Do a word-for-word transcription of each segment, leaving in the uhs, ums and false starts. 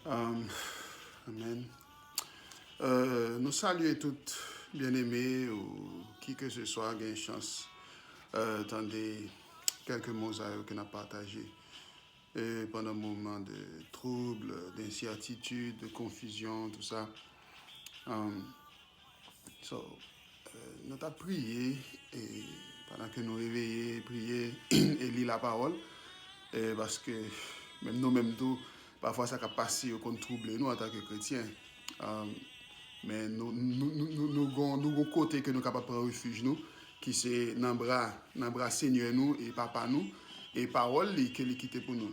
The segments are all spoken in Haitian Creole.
Um, amen. Euh, nou salye tout byeneme ou ki ke se swa gen chans euh, tande kèlke mo sa yo ke n ap pataje euh, pandan moman de trouble, d'incertitude, de confusion, tout sa. Um, so, euh, nou t ap priye e pandan ke nou reveye, priye e li lapawòl, euh, paske menm nou menm tou, pafwa sa k ap pase yo konn twouble nou antanke kretyen. Um, men nou, nou, nou, nou, nou gon, nou gon kote ke nou kapab pran refij nou, ki se nan bra, nan bra Senyè nou e Papa nou, e pawòl li ke li kite pou nou.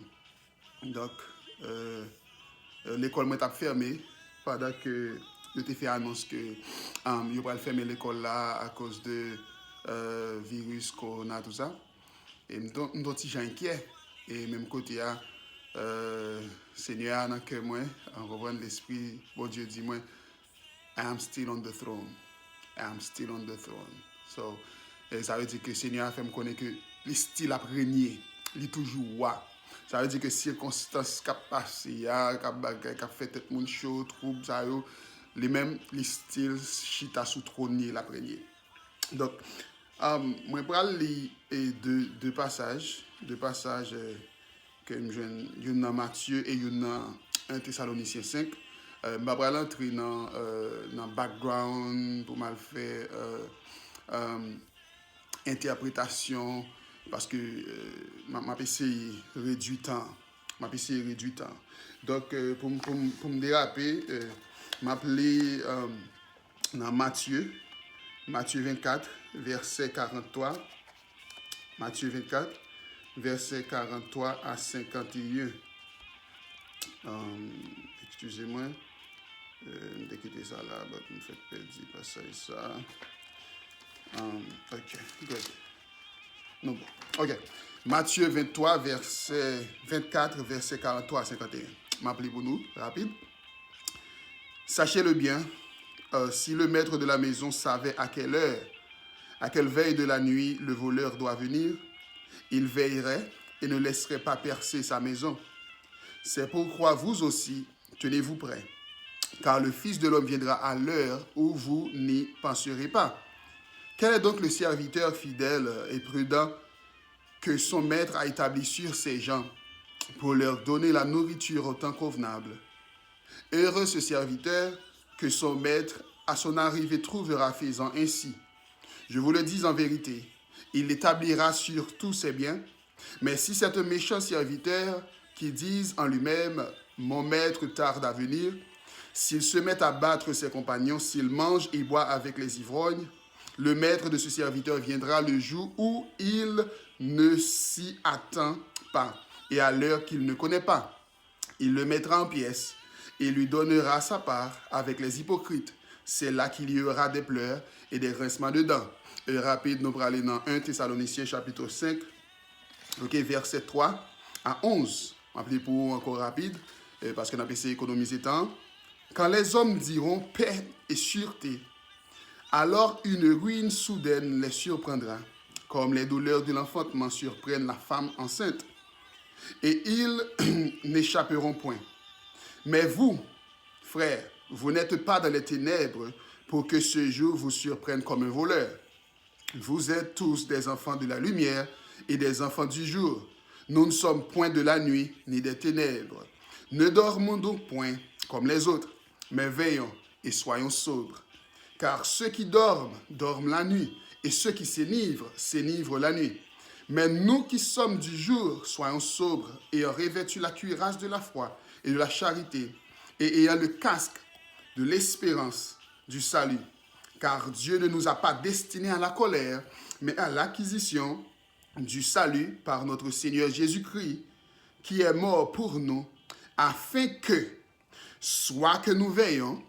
Donk, euh, euh, lekòl mwen t ap fèmen pandan ke yo te fè anons ke um, yo pral fèmen lekòl la akoz de euh, viris kowona, tou sa. E m t on m t on ti jan enkyè. E menm kote a, euh, Senyè a nan kè mwen, an konprann, Lespri Bondye di mwen, I am still on the throne. I am still on the throne. So, e sa vle di ke Senyè a fè m konnen ke li still ap renye. Li toujou wa. Sa vle di ke sikonstans k ap pase a, k ap bagay, k ap fè tèt moun cho, twoub sa yo, li menm, li still chita sou twòn li, l ap renye. Donk, um, mwen pral li e de, de pasaj, de pasaj euh, ke m jwenn youn nan Matye e youn nan en Tesalonisyen senk. Euh, m pa pral antre nan, euh, nan background pou m al fè euh, euh, entèpretasyon, paske euh, m ap- m ap eseye redui tan. M ap eseye redui tan. Donk, euh, pou m- pou m- pou m derape, euh, m ap li euh, nan Matye, Matye vennkat, vèsè karant twa. Matye vennkat, vèsè karant twa a senkanteyen. Um, eskize mwen. Euh, m te kite sa la, but m fèk pèdi pasaj sa. Um, ok, good. Nou bon. Ok. Matye venntwa, vèsè vennkat, vèsè karant twa a senkanteyen. M ap li pou nou, rapid. Sachez-le bien, euh, si le maître de la maison savait à quelle heure, à quelle veille de la nuit le voleur doit venir, il veillerait et ne laisserait pas percer sa maison. C'est pourquoi vous aussi, tenez-vous prêts, car le Fils de l'homme viendra à l'heure où vous n'y penserez pas. Quel est donc le serviteur fidèle et prudent que son maître a établi sur ses gens pour leur donner la nourriture au temps convenable? Heureux ce serviteur que son maître, à son arrivée, trouvera faisant ainsi. Je vous le dis en vérité, il l'établira sur tous ses biens. Mais si c'est un méchant serviteur qui dise en lui-même, mon maître tarde à venir, s'il se met à battre ses compagnons, s'il mange et boit avec les ivrognes, le maître de ce serviteur viendra le jour où il ne s'y attend pas et à l'heure qu'il ne connaît pas. Il le mettra en pièces et lui donnera sa part avec les hypocrites. C'est là qu'il y aura des pleurs et des grincements de dents. E rapid, nou prale nan en Tesalonisyen chapit senk, ok, vèsè twa a onz. M ap li pou ou ankò rapid, euh, paske n ap eseye ekonomize tan. Quand les hommes diront paix et sûreté, alors une ruine soudaine les surprendra, comme les douleurs de l'enfantement surprennent la femme enceinte. Et ils n'échapperont point. Mais vous, frères, vous n'êtes pas dans les ténèbres pour que ce jour vous surprenne comme un voleur. Vous êtes tous des enfants de la lumière et des enfants du jour. Nous ne sommes point de la nuit ni des ténèbres. Ne dormons donc point comme les autres, mais veillons et soyons sobres. Car ceux qui dorment, dorment la nuit, et ceux qui s'enivrent, s'enivrent la nuit. Mais nous qui sommes du jour, soyons sobres, ayant revêtu la cuirasse de la foi et de la charité, et ayant le casque de l'espérance du salut. Car Dieu ne nous a pas destinés à la colère, mais à l'acquisition du salut par notre Seigneur Jésus-Christ, qui est mort pour nous, afin que, soit que nous veillions,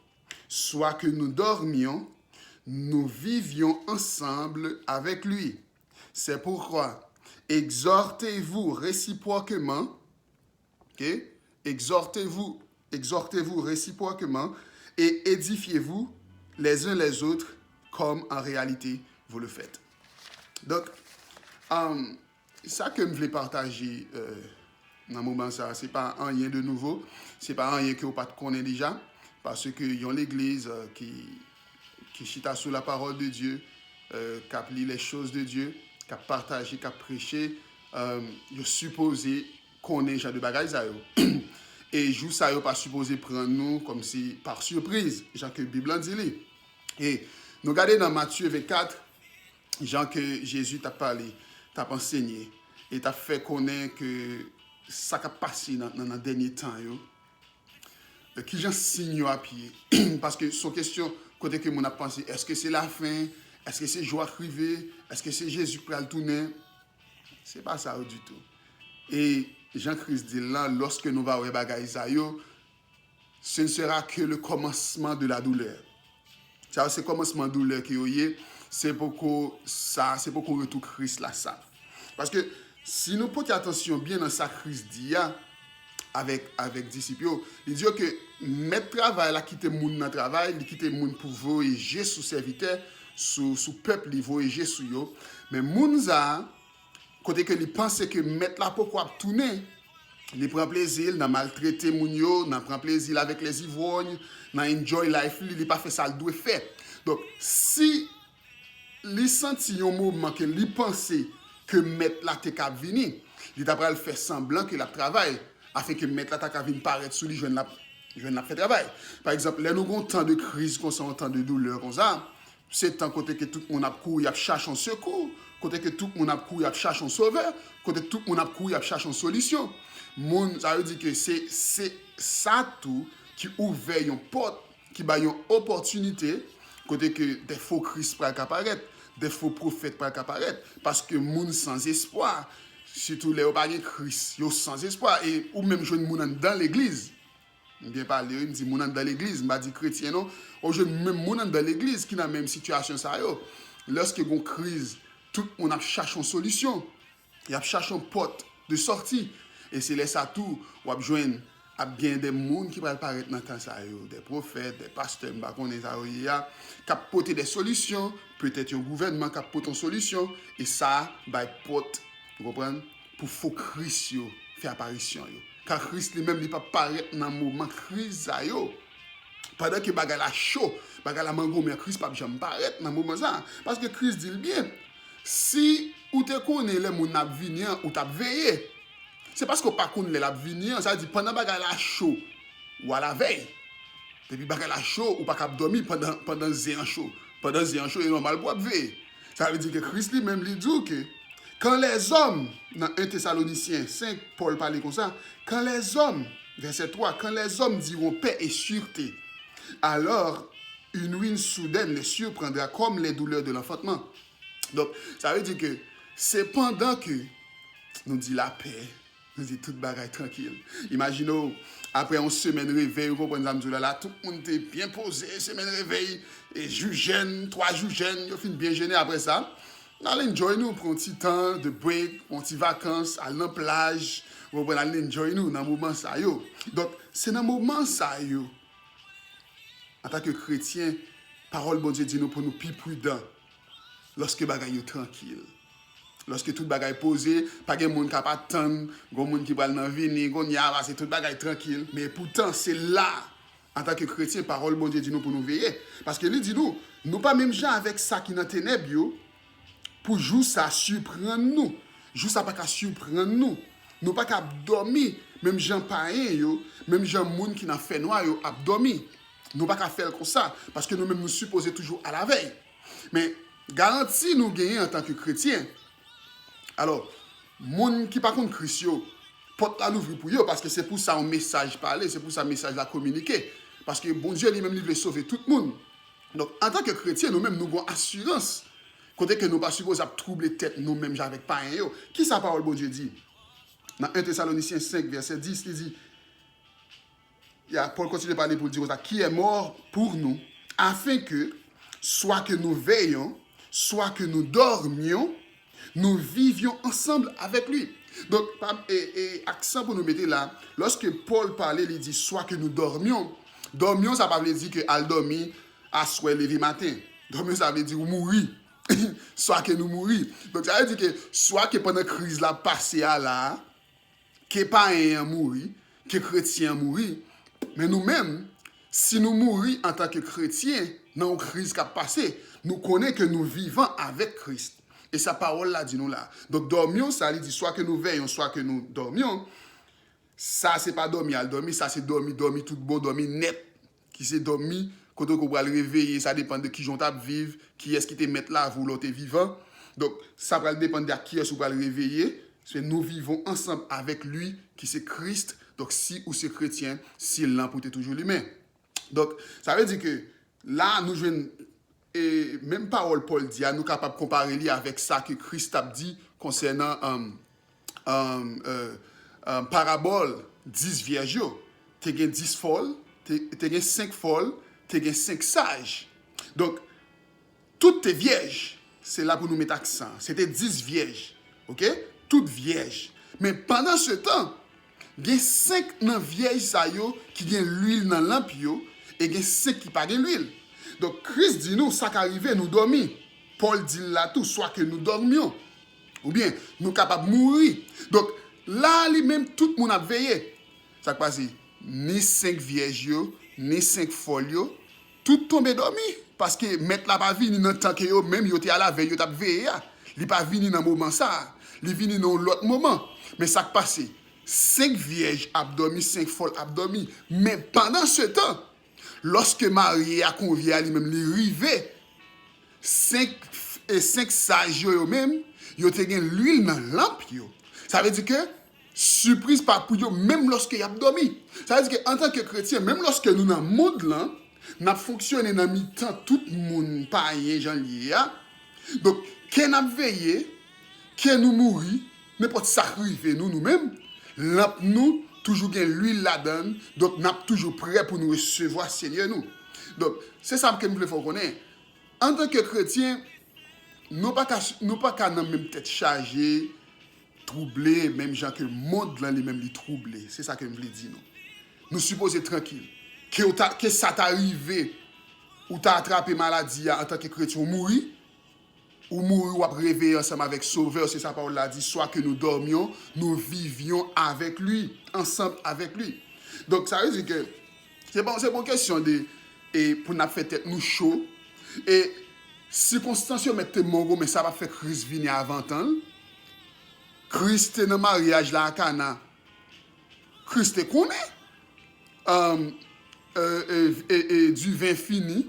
soit que nous dormions, nous vivions ensemble avec lui. C'est pourquoi, exhortez-vous réciproquement, ok? Exhortez-vous, exhortez-vous réciproquement et édifiez-vous les uns les autres comme en réalité vous le faites. Donk, um, sa ke m vle pataje euh, Nan moman sa, se pa anyen de nouvo, se pa anyen ke w pa t konnen deja, paske yon legliz, euh, ki, ki chita sou la parole de Dieu, euh, k ap li les choses de Dieu, k ap pataje, k ap preche, euh, yo sipoze konnen jan de bagay sa yo. E jou sa yo pa sipoze pran nou kòmsi pa sipriz, jan ke Bib lan di li. E nou gade nan Matye vennkat, jan ke Jezi t ap pale, t ap ansenye, e t ap fè konnen ke sa k ap pase nan, nan, nan dènye tan yo, e kijan siy yo ap ye. Paske se yon kesyon kote ke moun ap panse, èske se lafen? Èske se jou a k rive? Èske se Jezi k pral tounen? Se pa sa yo ditou. E jan Kris di l lan, lòske nou va wè bagay sa yo, ce ne sera que le commencement de la douleur. Sa yo se kòmansman doulè ke yo ye, se poko sa, se poko retou Kris la sa. Paske si nou pote atansyon byen nan sa Kris di a, avèk, avèk disip yo, li di yo ke mèt travay la kite moun nan travay, li kite moun pou voye je sou sèvitè, sou, sou pèp li, voye je sou yo. Men moun sa a, kote ke li panse ke mèt la poko ap tounen, li pran plezi l nan maltrete moun yo, nan pran plezi l avèk lèzivwòny, nan enjoy life li, li pa fè sa l dwe fè. Donk, si li santi yon moman ke li panse ke mèt la te ka vini, li ta pral fè sanblan ke l ap travay, afin ke mèt la ta ka vin parèt sou li, jwenn l ap, jwenn l ap fè travay. Pa egzanp, lè nou gon tan de kriz konsa, yon tan de doulè konsa, se tan kote ke tout moun ap kouri, ap chache yon sekou, kote ke tout moun ap kouri, ap chache yon sovè, kote tout moun ap kouri, ap chache yon solisyon. Moun, sa vle di ke se, se sa tou ki ouvè yon pòt, ki bay yon opòtinite, kote ke de fo Kris pral ka parèt, de fo pwofèt pral ka parèt, paske moun san espwa, sitou lè yo pa gen Kris, yo san espwa, e ou menm jwenn moun anndan legliz. M byen pale, wi, m di moun anndan legliz, m pa di kretyen non. Ou jwenn menm moun anndan legliz ki nan menm sitiyasyon sa yo. Lòske gon kriz, tout moun ap chache yon solisyon. Y ap chache yon pòt de sòti. E se lè sa tou, w ap jwenn ap gen de moun ki pral parèt nan tan sa yo, de pwofèt, de pastè, m pa konnen sa yo ye a, k ap pote de solisyon, petèt yon gouvènman k ap pote yon solisyon, e sa bay pòt, ou konprann, pou fo Kris yo fè aparisyon yo. Ka Kris li menm, li p ap parèt nan moman kriz sa yo. Pandan ke bagay la cho, bagay la mangonmen, Kris p ap janm parèt nan moman sa. Paske Kris di l byen, si ou te konnen lè moun nan ap vini an, ou t ap veye. Se paske w pa konn lè l ap vini an, sa vle di pandan bagay la cho, w alavèy. Depi bagay la cho, ou pa kab dòmi pandan, pandan zen an cho. Pandan zen an cho, e nòmal pou w ap veye. Sa vle di ke Kris li menm, li di w ke quand les hommes, nan en Tesalonisyen senk, Pòl pale konsa, quand les hommes, vèsè twa, quand les hommes diront paix et sûreté, alors une ruine soudaine les surprendra comme les douleurs de l'enfantement. Donk, sa vle di ke se pandan ke nou di lapè, nou di tout bagay trankil. Imajine w, apre yon semèn revèy, ou konprann sa m di w la, la, tout moun te byen poze, semèn revèy, e jou jèn, twa jou jèn, yo fin byen jene apre sa. N al enjoy nou, pran yon ti tan de break, yon ti vakans, al nan plaj, ou konprann, al enjoy nou nan moman sa yo. Donk, se nan moman sa yo, antanke kretyen, pawòl Bondye di nou pou nou pi pridan lòske bagay yo trankil. Lòske tout bagay poze, pa gen moun k ap atann, gon moun ki pral nan vini, kounye a, pase tout bagay trankil. Men poutan, se la, antanke kretyen, pawòl Bondye di nou pou nou veye. Paske li di nou, nou pa menm jan avèk sa ki nan tenèb yo, pou jou sa siprann nou. Jou sa pa ka siprann nou. Nou pa ka ap dòmi, menm jan payen yo, menm jan moun ki nan fènwa yo ap dòmi. Nou pa ka fè l konsa, paske nou menm nou sipoze toujou alavèy. Men, garanti nou genyen antanke kretyen. Alò, moun ki pa konn Kris yo, pòt la louvri pou yo, paske se pou sa yon mesaj pale, se pou sa mesaj la kominike. Paske Bondye li menm, li vle sove tout moun. Donk, antanke kretyen, nou menm, nou gon asirans. Kote ke nou pa sipoze ap twouble tèt nou menm jan avèk payen yo. Kisa pawòl Bondye di? Nan en Tesalonisyen senk, vèsè dis, li di, ya, Pòl kontinye pale pou l di konsa, qui est mort pour nous, afin que, soit que nous veillions, soit que nous dormions, nous vivions ensemble avec lui. Donk, pa, e, e, aksan pou nou mete la, lòske Pòl pale, li di, soit que nous dormions, dormions, sa pa vle di ke al dòmi, aswè, leve maten. Dòmi, sa vle di ou mouri. Swa ke nou mouri. Donk, sa vle di ke, swa ke pandan kriz la pase a la, ke payen an mouri, ke kretyen an mouri, men nou menm, si nou mouri antanke kretyen nan yon kriz k ap pase, nou konnen ke nou vivan avèk Kris. E sa pawòl la di nou la. Donk, dormions, sa li di, swa ke nous veillons, swa ke nous dormions, sa se pa dòmi al dòmi, sa se dòmi, dòmi tout bon, dòmi nèt, ki se dòmi kote ke w pral reveye, sa depann de kijan w t ap viv, kiyès ki te mèt lavi w lè w te vivan. Donk, sa pral depann de ak kiyès ou pral reveye. Se nous vivons ensemble avec lui, ki se Kris. Donk, si ou se kretyen, si lanp ou te toujou limen. Donk, sa vle di ke la, nou jwenn, e menm pawòl Pòl di a, nou kapab konpare li avèk sa ke Kris t ap di konsènan, um, um, euh, um, parabòl dis vyèj yo. Te gen dis fòl, te, te gen senk fòl, te gen senk saj. Donk, tout te vyèj. Se la pou nou met aksan. Se te dis vyèj. Oke? Tout vyèj. Men pandan se tan, gen senk nan vyèj sa yo ki gen lwil nan lanp yo, e gen senk ki pa gen lwil. Donk, Kris di nou sa ka rive nou dòmi. Pòl di l la tou, swa ke nous dormions, oubyen nou kapab mouri. Donk, la li menm, tout moun ap veye. Sa k pase? Ni senk vyèj yo, ni senk fòl yo, tout tonbe dòmi. Paske mèt la pa vini nan tan ke yo menm yo te a lavèy yo t ap veye a. Li pa vini nan moman sa a. Li vini nan yon lòt moman. Men sa k pase? Senk vyèj ap dòmi, senk fòl ap dòmi. Men pandan se tan, lòske marye a, konvye a li menm li rive, senk, e senk saj yo, yo menm, yo te gen lwil nan lanp yo. Sa vle di ke sipriz pa pou yo menm lòske y ap dòmi. Sa vle di ke antanke kretyen, menm lòske nou nan mond lan, n ap fonksyone nan mitan tout moun payen jan l ye a. Donk, ke n ap veye, ke nou mouri, nenpòt sa k rive nou, nou menm, lanp nou toujou gen lwil ladan l, donk n ap toujou prè pou nou resevwa Senyè nou. Donk, se sa ke m vle fè w konnen. Antanke kretyen, nou pa ka, nou pa ka nan menm tèt chaje, twouble, menm jan ke mond lan li menm li twouble. Se sa ke m vle di nou. Nou sipoze trankil. Ke w ta, ke sa ta rive, ou ta atrape maladi a antanke kretyen, ou mouri, ou mouri, w ap reveye ansanm avèk Sovè, se sa pawòl la di, soit que nous dormions, nous vivions avec lui, ensemble avec lui. Donk, sa vle di ke se pa, se pa yon kesyon de, e, pou n ap fè tèt nou cho. E sikonstans yo mèt te mongo, men sa p ap fè Kris vini avan tan l. Kris te nan maryaj la a Kana. Kris te konnen, um, e, e, e, e, diven fini.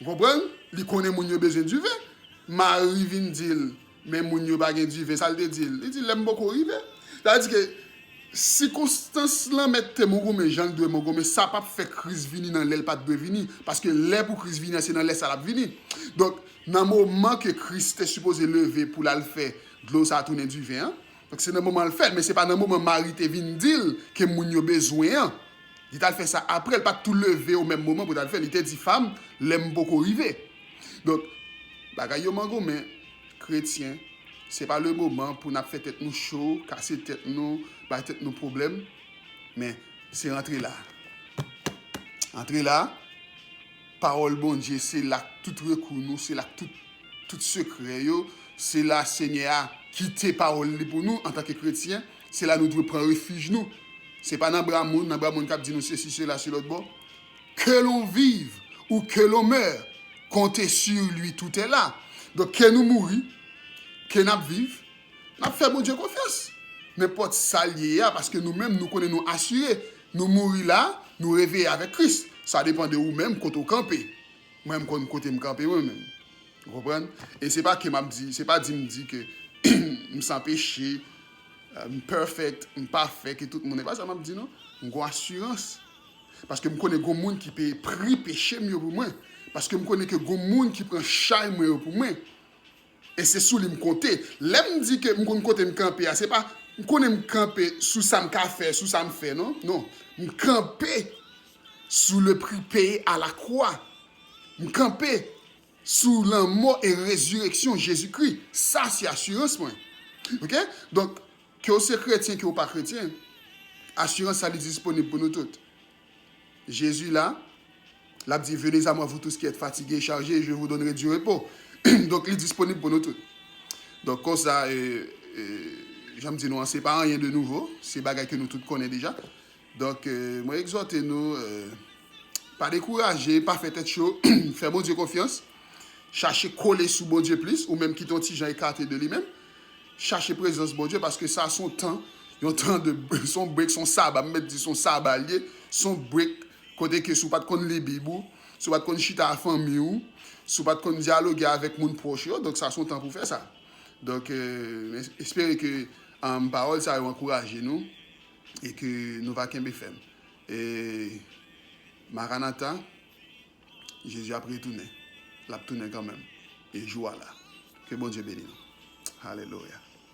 Ou konprann? Li konnen moun yo bezwen diven. Mari vin di l, men moun yo pa gen diven. Sa l te di l? Li di, lè m poko rive. Sa vle di ke sikonstans lan mèt te mongo, men jan l dwe mongo, men sa p ap fè Kris vini nan lè l pa t dwe vini. Paske lè pou Kris vini an, se nan lè sa l ap vini. Donk, nan moman ke Kris te sipoze leve pou l al fè dlo sa a tounen diven an, donk, se nan moman l fè l, men se pa nan moman mari te vin di l ke moun yo bezwen an. Li t al fè sa apre, l pa t tou leve o menm moman pou l t al fè l. Li te di, fanm, lè m poko rive. Donk, bagay yo mangonmen, kretyen, se pa le moman pou n ap fè tèt nou cho, kase tèt nou, bay tèt nou pwoblèm, men se rantre la. Antre la, pawòl Bondye, se la k tout rekou nou, se la k tout, tout sekrè yo, se la Senyè a kite pawòl li pou nou antanke kretyen, se la nou dwe pran refij nou. Se pa nan bra moun, nan bra moun k ap di nou sesi, sela, se lòt bò. Que l'on vive ou que l'on meure, comptez sur lui, tout est là. Donk, ke nou mouri, ke n ap viv, n ap fè Bondye konfyans. Nenpòt sa l ye a, paske nou menm, nou konnen nou asire. Nou mouri la, nou reveye avèk Kris. Sa depann de ou menm, kote w kanpe. Mwen, m konn kote m kanpe, mwen menm. Ou konprann? E se pa ke m ap di, se pa di m di ke m san peche, euh, m perfect, m pafè, ke tout moun, e pa sa m ap di, non. M gon asirans. Paske m konnen gon moun ki peye pri peche m yo pou mwen. Paske m konnen ke gon moun ki pran chay mwen yo pou mwen. E se sou li m konte. Lè m di ke m konn kote m kanpe a, se pa m konnen m kanpe sou sa m ka fè, sou sa m fè, non. Non. M kanpe sous le prix payé à la croix. M kanpe sou lanmò e rezireksyon Jezikri. Sa se asirans mwen. Oke? Donk, ke w se kretyen, ke w pa kretyen, asirans sa li disponib pou nou tout. Jezi la, l ap di, venez à moi, vous tous qui êtes fatigués et chargés, je vous donnerai du repos. Donk, li disponib pou nou tout. Donk, konsa, e, e, jan m di nou an, se pa anyen de nouvo, se bagay ke nou tout konnen deja. Donk, euh, mwen egzòte nou, euh, pa dekouraje, pa fè tèt cho, fè Bondye konfyans, chache kole sou Bondye plis, ou menm ki t on ti jan ekate de li menm, chache prezans Bondye, paske sa se yon tan, yon tan de, se yon break, se yon saba, m mèt di se yon saba l ye, se yon break, kote ke si w pa t konn li Bib ou, si w pa t konn chita a fanmi w, si w pa t konn dyaloge avèk moun pwòch yo, donk sa se yon tan pou fè sa. Donk, euh, m es- espere ke um, pawòl sa yo ankouraje nou e ke nou va kenbe fèm. E Maranata, Jezi ap retounen. L ap tounen kanmenm. E jou a la. Ke Bondye beni nou. Alelouya.